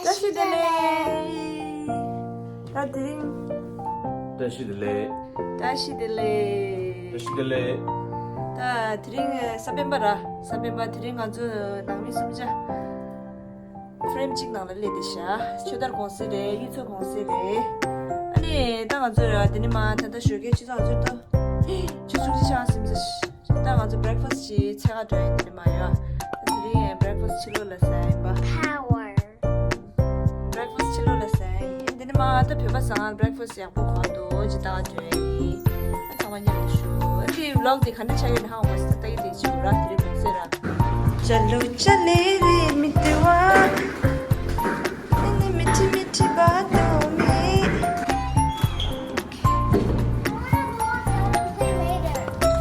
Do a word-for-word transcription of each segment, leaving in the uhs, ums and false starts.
བཀྲ་ཤིས་བདེ་ལེགས། ད་དེ་རིང་། བཀྲ་ཤིས་བདེ་ལེགས། བཀྲ་ཤིས་བདེ་ལེགས། བཀྲ་ཤིས་བདེ་ལེགས། ད་དེ་རིང་གཟའ་སྤེན་པ་ར། གཟའ་སྤེན་པ་དེ་རིང་ང་ཚོ་ནང་མི་གསུམ་ཆ་ཧྥེམ་གཅིག་ནང་ལ་སླེབས་བསྡད་ཤག་ཆོས་དར་གུང་སེང་རེད། གཡུ་མཚོ་གུང་སེང་རེད། ཨ་ནི་ད་ང་ཚོ་ར་དེ་ནས་མ་ད་ལྟ་ཞོགས་ཀའི་ཆུ་ཚོད་ཚོད་དུ་ཆུ་ཚོད་གཅིག་ཆགས་ཟིན་ཚེ། ད་ང་ཚོ་བྷེ་རེག་ཕ་སི་ཊི་ཅིག་འཚོལ་ག་འགྲོ་ཡིན། དེ་ནས་མ་ཡོད། ད་དེ་རིང་བྷེ་རེག་ཕ་སི་ཊི་ཕྱི་ལོགས་ལ་ཟ་ཡིན་པ། Power. བྷེ་རེག་ཕ་སི་ཊི་ཕྱི་ལོགས་ལ་ཟ་ཡིན། དེ་ནས་མ་ད་བོད་པ་ཟ་ཁང་བྷེ་རེག་ཕ་སི་ཊི་ཡག་པོ་ག་འདུག་ཅིག་ལྟ་ག་འགྲོ་ཡིན། ཨ་ཚང་མ་མཉམ་དུ་ཞུ། ཨ་དེ་བི་ལོག་དེ་ག་འདྲ་ཆགས་ཡོད་ན་ཧ་གོ་མ་སོང་། ད་ལྟ་ཡི་དེ་ཅིག་ར་དེ་རིང་མི་ཚེ་ར། चलो चले रे मितवा, इन्हें मीठी मीठी बातों में।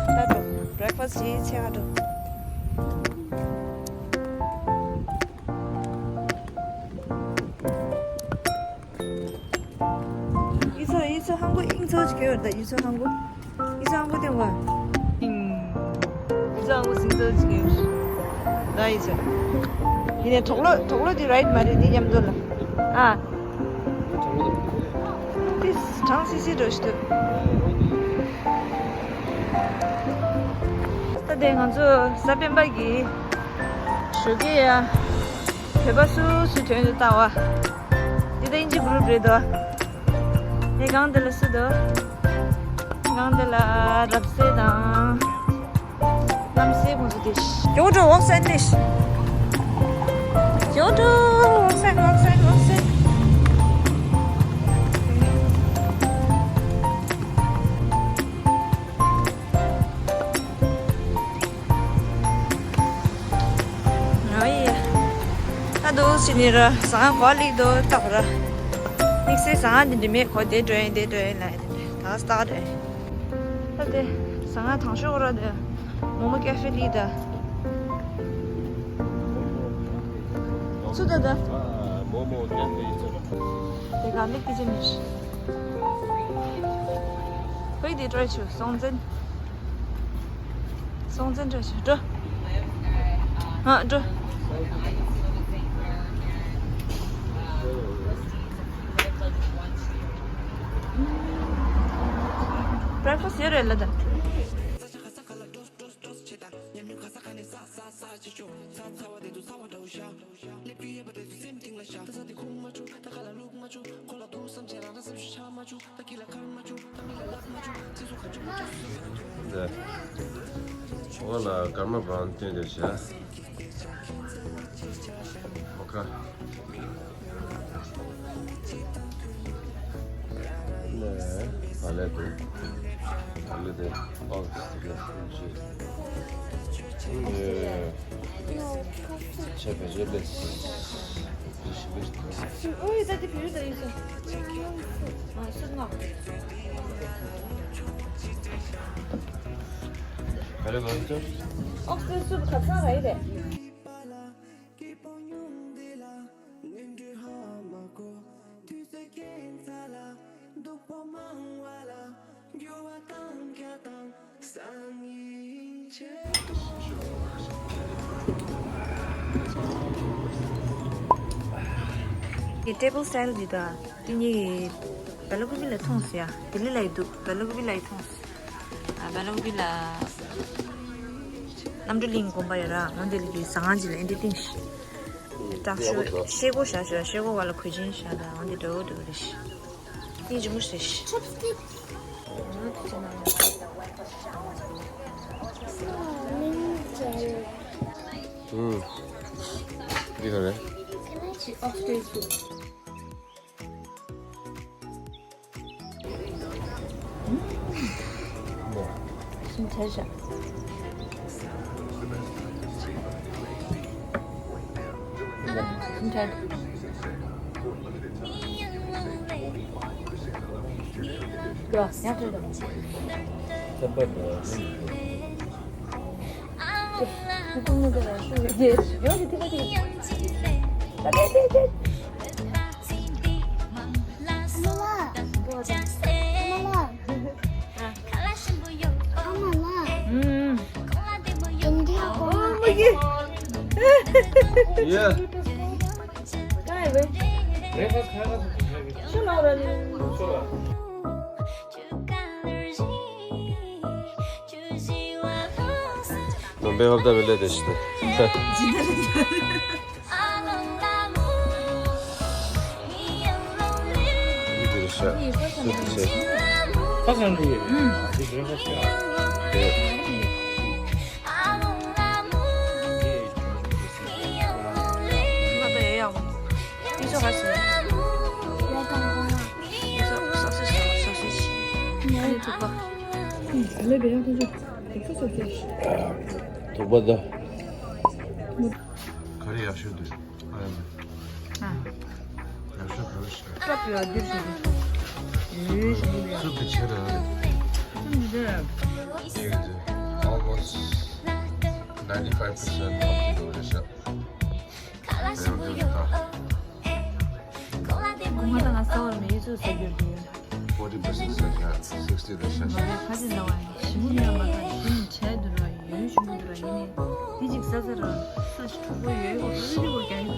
ད་འགྲོ། བྷེ་རེག་ཕ་སི་ཊི་ཅིག་འཚོལ་ག་འགྲོ། གཡུ་མཚོ། གཡུ་མཚོ་ཧང་གོ་ཨིང་ཚོ་ཅིག་གོ་ཡོད་ད། གཡུ་མཚོ་ཧང་གོ། གཡུ་མཚོ་ཧང་གོ་སྟེང་བ། ཨིང་། གཡུ་མཚོ་ཧང་གོ་ཟིང་ཚོ་ཅིག་གོ་ཡོད་ད། གཡུ་མཚོ། ཡིན་ནའི་གྲོགས་ལོ། གྲོགས་ལོ་དེ་རའིཊ་མ་རེད། དེ་མཉམ་དུ་ལ། ཨ། དེ་གྲང་སི་སི་འགྲོ་ཞིག་འདུག་ད་དེ་ང་ཚོ་གཟའ་སྤེན་པ་གི་ཞོགས་ཀའི་ཡ། བོད་པ་སུ་སུ་དོན་དུ་ལྟ་བ། འདི་ད་དབྱིན་ཇི་གུ་རུབ་རེད་དོ། དེ་སྒང་དེ་ལ་སུ་དོ། སྒང་དེ་ལ་རབ་གསལ་དང་། རྣམ་གསལ་ཁོང་ཚོ་དེ། ཡོ་ཏོ་ཝོག་སན་ནིཤ། ཡོ་ཏོ་ཝོག་སན། ཝོག་སན། ཝོག་སན། ཨོ་ཡེ། ད་འདུག་སེ་ནི་ར་ཟ་ཁང་གོ་ལིག་དོ་ཏག་ར། དམིགས་བསལ་ཟ་ཁང་འདི་འདྲ་མེད། ཁོ་དེ་འགྲོ་ཡིན་དེ་འགྲོ་ཡིན་ལ་ཡིན་དེ་ད་སྟག་རེད། ད་དེ་ཟ་ཁང་དང་ཤོག་ར་དེ་མོ་མོ་ཀེ་ཧྥེ་ལི་ད། སུ་ད་ད། མོ་མོ་ཀེ་ཧྥེ་ལི་ད། དེ་ག་ལེགས་ཀི་ཅི་མི་ཤི། ཁོས་དེ་སྤྲོད་ཆུ་སྲོང་བཙན། སྲོང་བཙན་སྤྲོད་ཆུ་འགྲོ། ཨ་འགྲོ། བྷེ་རེག་ཕ་སི་ཊི་ཡོད་རེད་ལ་ད། འདི། འོ་ལ་སྐར་མ་བང་སྟོན་དེ་བྱ། ཨོ་ཁ། ནས་བ་ལས་དུ། བ་ལས་དེ་ཨོ་ཁ་སི་ཏི་ཀ་ཤི། ཆེ་བེ་ཞེ་ལེ། ཨོ་ཡི་ད་དེ་བེ་རུ་ད་ཡི་སོ། ཨ་སུ་ང་། ག་རེ་ག་རེ་ཅོ། ཨོ་སུ་སུ་ཁ་སང་ར་ཡི་རེད། ཀི་ཊེ་བལ་སི་ཊལ་འདི་དང་དེ་གཉིས་ཀྱི་བལ་ལ་ཀུ་པི་ལ་མཐོང་ཟེར་ཡ། ལྡི་ལི་ལ་ཡི་འདུག་བལ་ལ་ཀུ་པི་ལ་ཡི་མཐོང་ཟེར། ཨ་བལ་ལ་ཀུ་པི་ལ་གནམ་གྲུ་གླིང་དགོན་པ་ཡོད་ར། འོན་ཏེ་ལི་གི་ཟ་ཁང་ཅིག་ལ་ཨེ་འདྲ་བཏིང་ཤག་དྲག་ཤོས་ཤེལ་སྒོ་བཞག་ཤོག་ཤེལ་སྒོ་བ་ལ་གོས་ཆེན་བཞག་དང་འོན་ཏེ་འདྲ་བོ་འདྲ་བོ་རེད་ཤག་དེ་ཇི་མོ་རེད་ཤག་ཨུམ། འདི་ག་རེད། ཞིམ་ཆ་ཤ། ཞིམ་ཆ། ཡ་ཡ་ཏྲེ་ཏྲེ། ཙམ་པ་འདྲ་བ་ནི། Yeah. ནང་པའི་ཧོབ་ད་བེ་ལེ་དེ་ཤི་ཏེ། འདི་རེད་ཤག་སུ་དེ་ཤེས། ཁ་སང་ལ་ཡོད། ཨ་འདི་བེ་ཧོབ་ཤག་ང་ད་ཡ་ཡག་པོ། ཡིག་ཚོགས་ག་ཞིག་ཡིག་ཚོགས་སོ་སོ་སོ་སོ་ཞིག་ཨ་ནི་ཐུག་པ། ཨ་ལེ་བེ་ཡག་ཐུག་ཚོད། ཐུག་པ་ད། ག་རེ་ཡག་ཤོས་འདུག་ཨ་ཡ་མེ། ཨ། ཡག་ཤོས་ག་རེ་ཤོད། སྐབས་ཡོད་འདིར་ཞུ་གི། ཡོད་ཞུ་གི་ཡོད། སུ་དེ་ཆེ་ར་རེད། ཨ་འདི་རེད། ཡིན་གི་འདུག almost ninety five percent complete འགྲོ་རེད་ཤག་ང་དང་ང་ས་བར་མི་ཡིག་ཚོགས་ཟ་རྒྱུར་དུ། forty percent ཟ་ཤག sixty ལ་ཤ་ཤ། ཁ་ཅིག་ལ་བ་ཞིམ་པོ་ཉོས་མ་ཐག་ཞིམ་བྲལ་འདུག་ར་ཡོན་ཞིམ་པོ་འདུག་ར་ཡིན་ནི་དེ་ཅིག་ཟ་ཟ་ར་ས་ཞིག་གྲོགས་པོ་ཡོད་གོ་ས་ཞིག་གོ་ཀྱང་།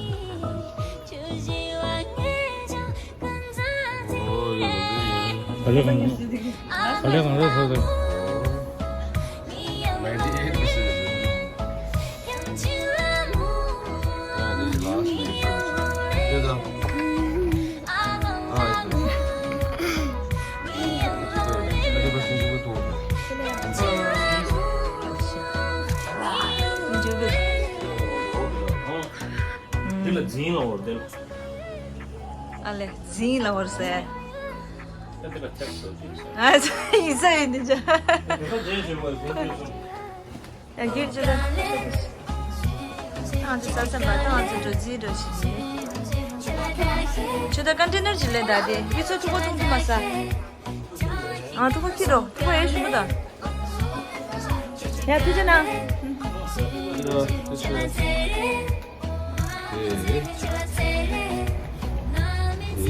ག་ལེ་གང་ག་ལེ་གང་རེད་ཟ་ཟ། Ninety eight percent. འདི་ལ་འཛིན་ལ་འོར་འདི་ལ། ཨ་ལེ་འཛིན་ལ་འོར་ཟེར། ཨ་ཡིན་ས་ཡིན་འདི་ཅག་ཡ་གིར་ཅི་ལ། ཨ་ཙི་ས་སེམས་པ་དང་ཨ་ཙི་འགྲོ་རྩིས་འགྲོ་ཞིག་ཡིན། ཆུ་ད་ཀན་ཊེ་ནར་ཅིག་ལས་ད་དེ་ཡིད་ཚོ་ཐུག་པ་ཐུག་ཐུག་མ་ས། ཨ་ཐུག་པ་ཁྱི་རོ་ཐུག་པ་ཡེ་ཞུ་མུ་ད། ཡ་ཐུག་ཅི་ན། ཐུག་ཅི་ན། ཨེ།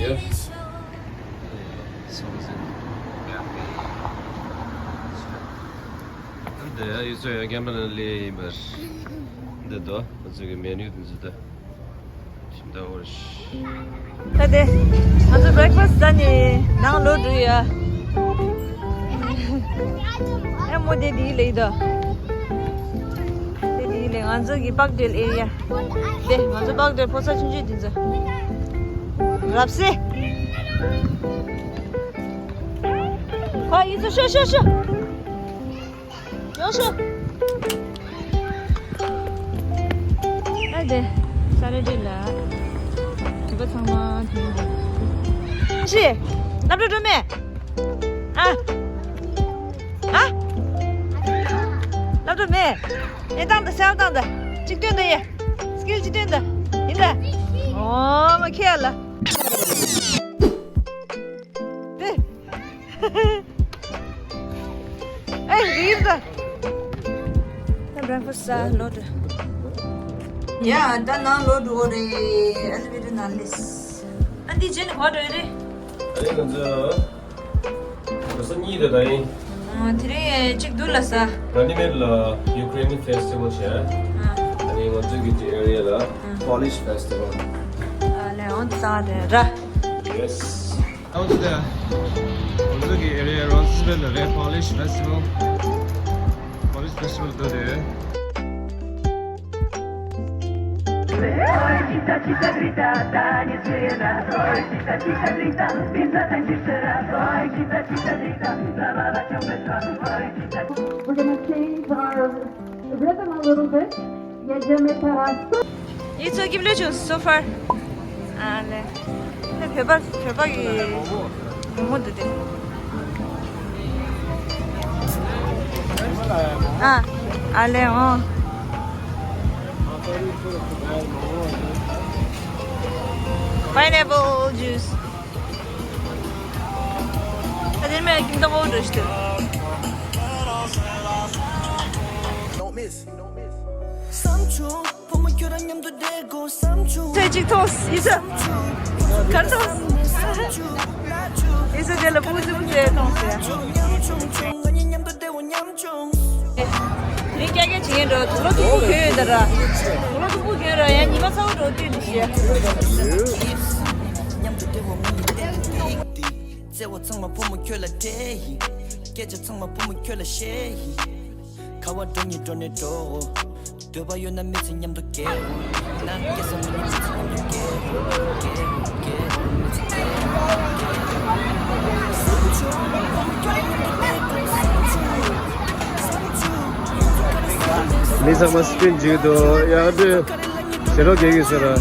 ཡ། སོང་ཟིན། འདི་ཡ་ཡུལ་ཚོ་ཡ་རྒན་པ་ལ་ལས་ཡིན་པར། འདི་དོ་ང་ཚོ་གི་མེ་ནུ་དེ་ཚོ་ད་ཞིམ་ད་འོར་ཤི། ད་དེ་ང་ཚོ་བྷེ་རེག་ཕ་སི་ཟ་ནས་ནང་ལོག་འགྲོ་ཡ། ཨེ་མོ་དེ་དེའི་ལས་དོ། དེ་དེའི་ལས་ང་ཚོ་གི་པག་ཌེལ་ཨེ་རི་ཡ། དེ་ང་ཚོ་པག་ཌེལ་ཕོ་གསར་ཆུང་ཆུང་དེ་ཚོ། རབ་སེ། ཧོ་ཡིན་ཚོ་ཤོ་ཤོ་ཤོ། ཡོང་ཤོག་ཨ་དེ། ས་ར་ཏི་ལ། བོད་པ་ཚང་མ་དེ་ཡིན་འདུག་ཤི། སློབ་གྲྭ་འགྲོ་མེད། ཨ། ཨ། སློབ་གྲྭ་མེད། ཨེ་བཏང་ད་སེལ་བཏང་ད། གཅིག་སྟོན་ད་ཡེ། སི་ཀིལ་གཅིག་སྟོན་ད། ཡིན་ད། ཨོ་མ་ཁེ་ལ། དེ། ཨེ་རིབ་ད། ད་བྷེ་རེག་ཕ་སི་ལོ་དུ། ཡ་ད་ནང་ལོ་དུ་འོ་རེད། ཨེ་ལི་ཝེ་ཊར་ནང་ལས། ཨ་འདི་རྗེས་ནས་གོ་འགྲོ་ཡོད་རེད། ཨ་ནི་ང་ཚོ་ག་ས་གཉིས་དེ་ད་ཡིན། ཨ་དེ་རིང་གཅིག་བསྡུ་ལ་ས། ར་ནི་མེད་ལ་ཡུ་ཀེ་རེན་ཕེ་སི་ཊི་ཝལ་བྱས། ཨ་ནི་ང་ཚོ་གི་དེ་ཨེ་རི་ཡ་ལ་པོ་ལི་ཤི་ཕེ་སི་ཊི་ཝལ། ཨ་ལས་འོང་ད་རེད་ར། ཡེ་སི། ཨའུ་ཙི་ལ། ང་ཚོ་གི་ཨེ་རི་ཡ་རོང་སི་སྦེ་ལ་རེད། པོ་ལི་ཤི་ཕེ་སི་ཊི་ཝལ། པོ་ལི་ཤི་ཕེ་སི་ཊི་ཝལ་འདུག་དེ། We're gonna change our rhythm a little bit. ཡིག་ཚོགས་སྐྱིབས་ལོས་བྱུང་so far། ཨ་ལེ། ནི་བོད་པ་བོད་པ་གི་མོ་མོ་འདུག་སྟེ། ཨ། ཨ་ལེ་འོ། Pineapple juice. ཨ་དེར་མེད་ཀིང་ཏོག་འོ་འགྲོ་ཤི་ཏེ། བསམ་བྱུང་བུ་མོ་ཁྱོད་རང་མཉམ་དུ་བསྡད་དགོས་བསམ་བྱུང་། ཚེ་གཅིག་མཐོང་། ཡིན་ས། གར་མཐོང་། ཡིན་ས་དེ་ལ་སྤུ་གུ་ཙི་གུ་ཚེ་མཐོང་ཟེར། ང་གཉིས་མཉམ་དུ་བསྡད་འོ་མཉམ་བྱུང་། དེ་རིང་སྐྱ་སྐྱ་བྱེད་ཡིན་འགྲོ། དུག་ལོག་ཐུག་པོ་གྱོན་ཡོད་ད་ར། དུག་ལོག་ཐུག་པོ་གྱོན་ར་ཡང་ཉི་མ་ཚ་བོ་འགྲོ་བསྟུན་ནི་ཞེས། བརྩེ་བ་ཚང་མ་བུ་མོ་ཁྱོད་ལ་སྤྲད་ཡིན། སྐད་ཆ་ཚང་མ་བུ་མོ་ཁྱོད་ལ་བཤད་ཡིན། ཁ་བ་འགྲོ་ཉིན་འགྲོ་ནས་འགྲོ། འདོད་པ་ཡོད་ན་མི་ཚེ་མཉམ་དུ་སྐྱེལ། ན་སྐྱེ་ས་མི་ཉན་མི་ཚེ་མཉམ་དུ་སྐྱེལ། སྐྱེལ། སྐྱེལ། མི་ཚེ་སྐྱེལ། མི་ཚང་མ་སྤིན་བྱེད་འདུག་ཡ་འདྲེ། ཞེ་རོགས་རྒྱག་གི་ཟེར་ར།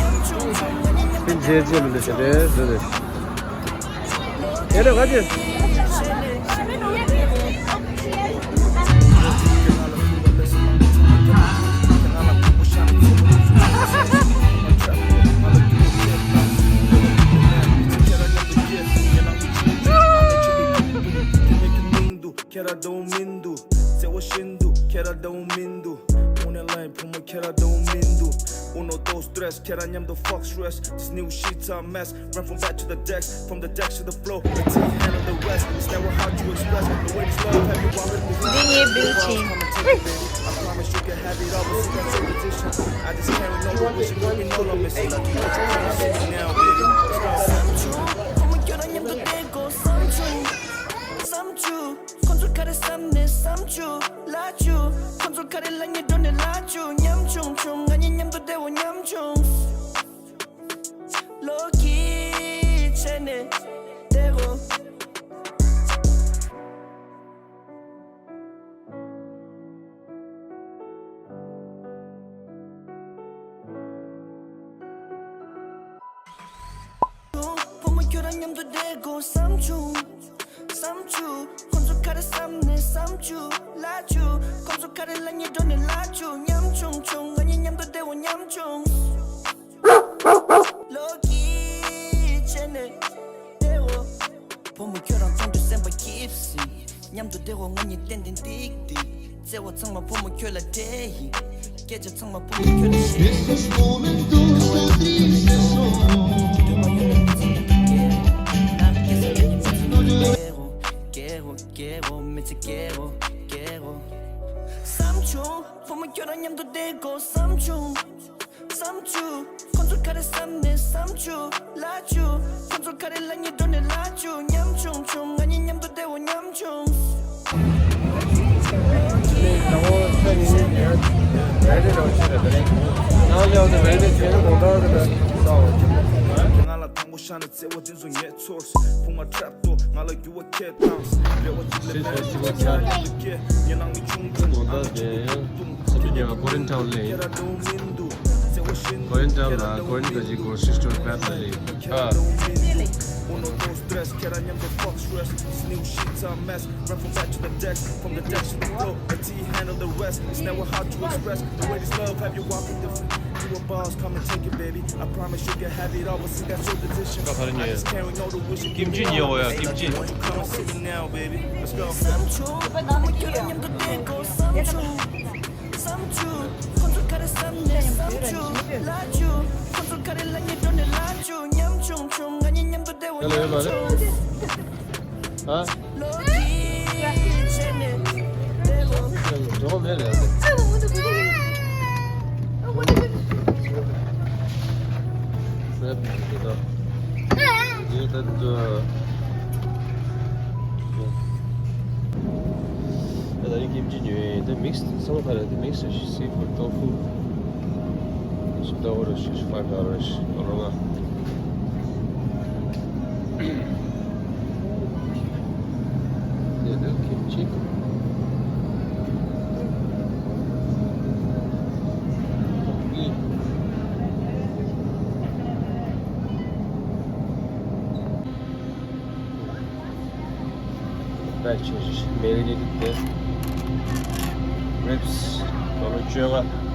སྤིན་བྱེད་ཅེས་མི་འདུག་ཞེ་རེད་འདུག་རེད། ཡ་རེད་ག་ཅེ། ཁྱེད་རང་འདྲ་བོ་མི་འདུག་བརྩེ་བ་ཤིན་ཏུ་ཁྱེད་རང་འདྲ་བོ་མི་འདུག་དངོས་གནས་ལ་ཡིན་བུ་མོ་ཁྱེད་རང་འདྲ་བོ་མི་འདུག Uno, dos, tres, ཁྱེད་རང་མཉམ་དུ་fuck stress. This new shit's a mess. Run from back to the decks, from the decks to the floor. Let me handle the rest. It's never hard to express the way this love have you walking with me. འདི་ངའི་བིལ་ཆེན། I promise you can have it all, but see that's your decision. I just can't ignore the wish you put me all on me. So lucky that you can't see me now, baby. Let's go. བསམ་བྱུང་། བུ་མོ་ཁྱོད་རང་མཉམ་དུ་བསྡད་དགོས་བསམ་བྱུང་། བསམ་བྱུང་། ཁོང་ཚོ་ག་རེ་བསམ་ནས་བསམ་བྱུང་། ལབ་བྱུང་། ཁོང་ཚོ་ག་རེ་ལབ་ནས་འགྲོ་ནས་ལབ་བྱུང་། ཉམ་ཆུང་ཆུང་། ང་གཉིས་མཉམ་དུ་བསྡད་འོ་ཉམ་ཆུང་། ལོ་གི་བྱས་ནས་བསྡད་འོ། བུ་མོ་ཁྱོད་རང་མཉམ་དུ་བསྡད་དགོས་བསམ་བྱུང་། བསམ་བྱུང་། ཁོང་ཚོ་ག་རེ་བསམ་ནས་བསམ་བྱུང་། ལབ་བྱུང་། ཁོང་ཚོ་ག་རེ་ལབ་ནས་འགྲོ་ནས་ལབ་བྱུང་། ཉམ་ཆུང་ཆུང་། ང་གཉིས་མཉམ་དུ་བསྡད་འོ་ཉམ་ཆུང་། ལོ་གི་བྱས་ནས་བསྡད་འོ། བུ་མོ་ཁྱོད་རང་མཐོང་དུས་སེམས་པ་སྐྱིད་ཟིན། མཉམ་དུ་བསྡད་འོ་ང་གཉིས་ཏན་ཏན་ཏིག་ཏིག་བརྩེ་བ་ཚང་མ་བུ་མོ་ཁྱོད་ལ་སྤྲད་ཡིན། སྐད་ཆ་ཚང་མ་བུ་མོ་ཁྱོད་ལ་བཤད་ཡིན། ཁ་བ་འགྲོ་ཉིན་འགྲོ་ནས་འགྲོ། འདོད་པ་ཡོད་ན་མི་ཚེ་མཉམ་དུ་སྐྱེལ། ན་སྐྱེ་ས་མི་ཉན་མི་ཚེ་མཉམ་དུ་སྐྱེལ་འོ། སྐྱེལ་འོ། སྐྱེལ་འོ། མི་ཚེ་སྐྱེལ་འོ། སྐྱེལ་འོ། བསམ་བྱུང་། བུ་མོ་ཁྱོད་རང་མཉམ་དུ་བསྡད་དགོས་བསམ་བྱུང་། བསམ་བྱུང་། ཁོང་ཚོ་ག་རེ་བསམ་ནས་བསམ་བྱུང་། ལབ་བྱུང་། ཁོང་ཚོ་ག་རེ་ལབ་ནས་འགྲོ་ནས་ལབ་བྱུང་། ཉམ་ཆུང་ཆུང་། ང་གཉིས་མཉམ་དུ་བསྡད་འོ་ཉམ་ཆུང་། ང་ལ་དང་པོ་ཤ་ནས་བརྩེ་བ་འདི་ཚོ་ངས་ཚོར། ཕུང་བ་འཁྲབ་ཏོ་ང་ལ་རྒྱུ་བ་ཁྱེད་དང་། རེ་བ་གཅིག་ལས་མེད་ཚོར་ཁྱེད་རང་ཉིད་ཀྱི་ཉེ་ལམ་མི་ཆུང་ཆུང་། ཨ་མ་ཆེ་ཡང་ས་ཆུ་ཉེ་བ་ཀོ་རིན་ཊའོན་ལས། ཁྱེད་རང་འདྲ་བོ་མི་འདུག་བརྩེ་བ་ཤིན་ཏུ་ཁོ་རེ་འདྲ་ལ་ཁོ་རེ་འདྲ་ཅིག་གོ་སི་སི་ཊར་བེད་ལ་ལི། ཨ། Uno, dos, tres, ཁྱེད་རང་མཉམ་དུ་fuck stress. This new shit's a mess. Run from back to the decks, from the decks to the floor. Let me handle the rest. It's never hard to express the way this love have you walking different. You a boss, come and take it, baby. I promise you can have it all, but see that's your decision. I just can't ignore the wish you give me all. ཀིམ་ཅི་ཉོ་ཡ། ཀིམ་ཅི། Won't you come and sit me now, baby? Let's go. བསམ་བྱུང་། ཁྱོད་རང་མཉམ་དུ་བསྡད་དགོས་བསམ་བྱུང་། བསམ་བྱུང་། ཁོང་ཚོ་ག་རེ་བསམ་ནས་བསམ་བྱུང་། ལབ་བྱུང་། ཁོང་ཚོ་ག་རེ་ལབ་ནས་འགྲོ་ནས་ལབ་བྱུང་། ཉམ་ཆུང་ཆུང་། ང་གཉིས་མཉམ་དུ་བསྡད་འོ་ཉམ་ཆུང་། ཨ། ལོ་གཅིག་བྱས་ནས་བསྡད་འོ། འགྲོ་མེད་རེད། ཟེར་འདི་དག་ཡོད་ད་འདི་ཚོ། ད་ད་རིང་ཀིམ་ཅི་ཉོས་ཡིན། ད་མིག་སི་ཚང་མ་ག་རེ། ད་མིག་སི་ཤི་སི་ཕུད་ཏོ་ཕུ། ཤི་ཏོ་ཕུ་ར་ཤི་ཤི་ཕ་ཏོ་ར་ཤི་ལོ་ལོ་ང་། ཡ་ད་ཀིམ་ཅི། པེག་བྱས་ཤིང་མེ་རི་ནེ་ཊེཌ་དེ་རིབ་སི་ལོ་ལོ་བཅོ་ལྔ།